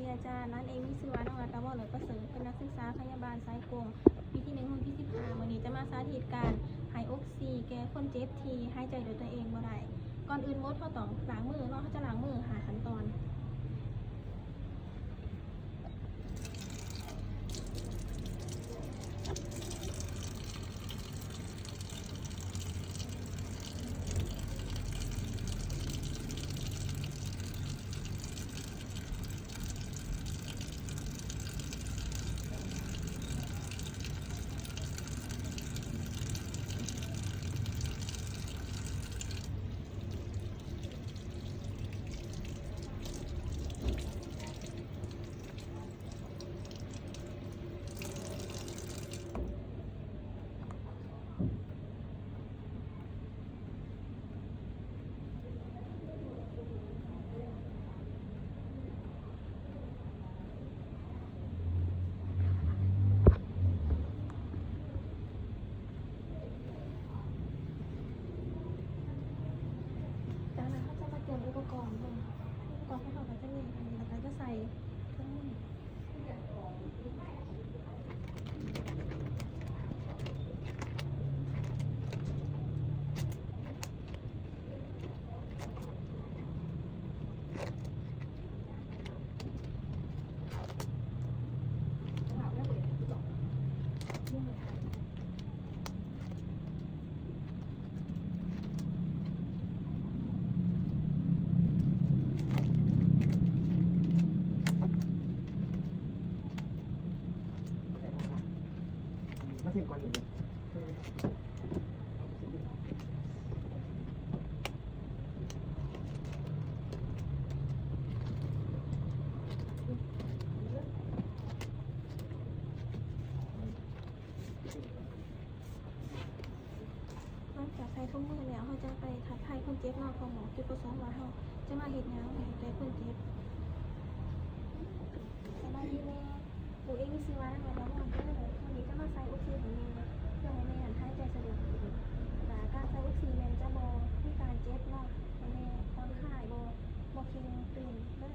ອາຈານ ລານເອງມີຊື່ວ່າ ນາງລັດຕະວອນ ເລີດປະເສີດ ເປັນນັກສຶກສາພະຍາບານສາຍກົງ ປີທີໜຶ່ງ ຫ້ອງທີສິບຫ້າ. ມື້ນີ້ຈະມາສາທິດການໃຫ້ອົກຊີແກ່ຄົນເຈັບທີ່ຫາຍໃຈດ້ວຍຕົວເອງບໍ່ໄດ້. ກ່ອນອື່ນໝົດ ເຮົາຕ້ອງລ້າງມືເນາະ, ເຮົາຈະລ້າງມືຫ້າຂັ້ນຕອນ. ຈາກນັ້ນເຮົາຈະມາກຽມອຸປະກອນເບິ່ງ. ອຸປະກອນຂອງເຮົາກໍຈະມີອັນນີ້ ແລ້ວກໍຈະໃສ່ເຄື່ອງມື. ຫຼັງຈາກໃສ່ຖົງມືແລ້ວ ເຮົາຈະໄປທັກທາຍຄົນເຈັບເນາະ ເພາະໝໍຈຸດປະສົງວ່າເຮົາຈະມາເຮັດຫຍັງໃຫ້ແກ່ຄົນເຈັບ. ສະບາຍດີແມ່. ໂອເອ ມີຊື່ວ່ານາງ ວັນລະວອນ ເດີ. ມື້ນີ້ຈະມາໃສ່ອົກຊີໃຫ້ແມ່ ເພື່ອໃຫ້ແມ່ຫັ້ນຫາຍໃຈສະດວກຂຶ້ນ. ແລະ ການໃສ່ອົກຊີແມ່ນຈະບໍ່ມີການເຈັບເນາະ, ໃຫ້ແມ່ຜ່ອນຄາຍ ບໍ່ ບໍ່ເຄັ່ງຕຶງເດີ.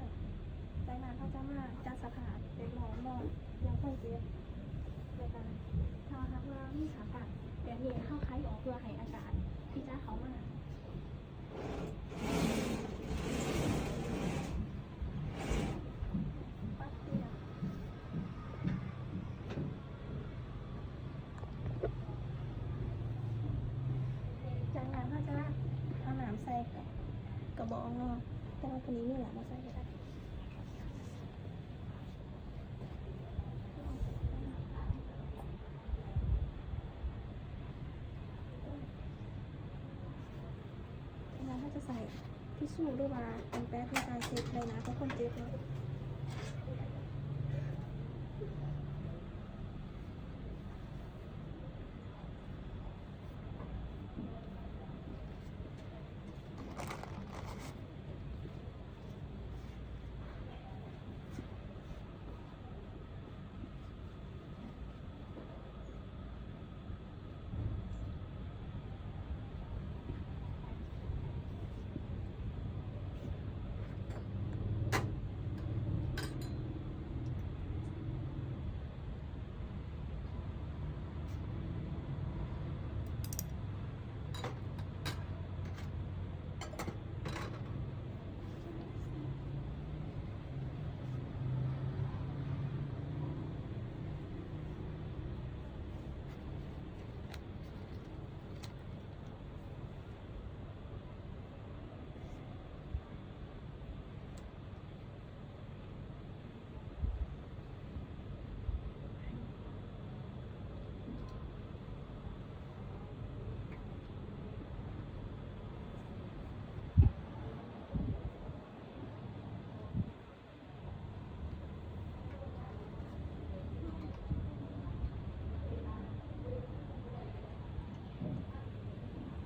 ຈາກນັ້ນເຮົາຈະມາຈັດສະພາບແວດລ້ອມເນາະ ຢ່າງຄົນເຈັບ. ແລ້ວກະຖ້າຫາກວ່າມີສາການແບບນີ້ ເຮົາໄຂອອກເພື່ອໃຫ້ອາກາດທີ່ຈະເຂົ້າມາ. ປັດເປື້ອນ. ຈາກນັ້ນເຮົາຈະເອົານ້ຳໃສ່ກະ ກະບອກເນາະ, ແຕ່ວ່າໂຕນີ້ມີແລ້ວ ບໍ່ໃສ່ກະໄດ້. ແລ້ວເຮົາຈະໃຊ້ທິຊຊູ ຫຼືວ່າແປງເພື່ອການເຊັດໃບໜ້າຂອງຄົນເຈັບເນາະ.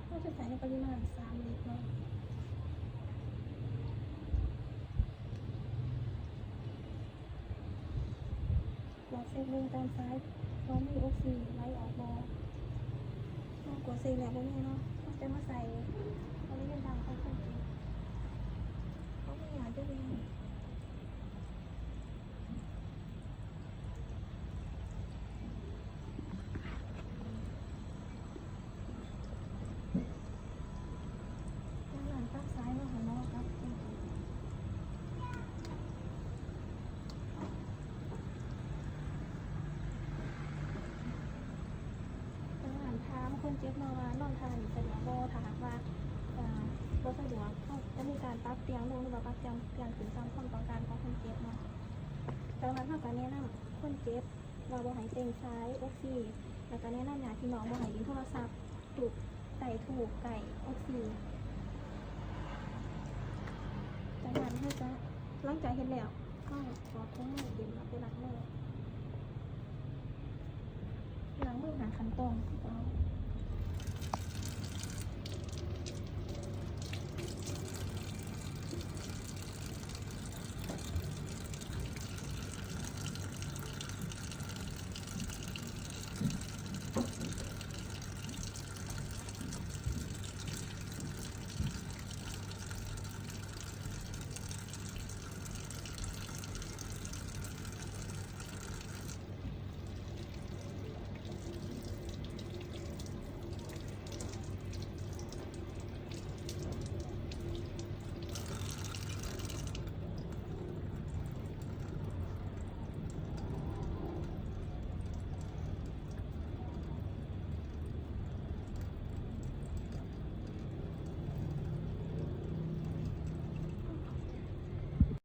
ເຮົາຈະໃສ່ໃນປະລິມານສາມລິດເນາະ. ກວດເຊັກເບິ່ງຕາມສາຍວ່າມີອົກຊີໄຫຼອອກບໍ່. ເຮົາກວດເຊັກແລ້ວບໍ່ມີເນາະ, ເຮົາຈະມາໃສ່ບໍລິເວນດັງຂອງຄົນເຈັບ. ເຮົາມີຢາດຢູ່ເດ. ເນາະວ່ານອນທ່ານີ້ສະດວກບໍ່. ຖ້າຫາກວ່າ ເອີ ບໍ່ສະດວກ ເຮົາຈະມີການປັບປ່ຽນລົງ ຫຼືວ່າປັບປ່ຽນ ປ່ຽນຂຶ້ນຕາມຄວາມຕ້ອງການຂອງຄົນເຈັບເນາະ. ຈາກນັ້ນເຮົາກະແນະນຳຄົນເຈັບວ່າບໍ່ໃຫ້ເຕັງສາຍເອັກຊີ ແລ້ວກະແນະນຳຍາດພີ່ນ້ອງບໍ່ໃຫ້ຫຼິ້ນໂທລະສັບ ຕູບ ໃກ້ ທູກ ໃກ້ເອັກຊີ. ຈາກນັ້ນເຮົາຈະ ຫຼັງຈາກເຮັດແລ້ວ ເຮົາຖອດຖົງມື ເປັນ ເອົາໄປລ້າງມື. ລ້າງມືຫ້າຂັ້ນຕອນຄືເກົ່າ.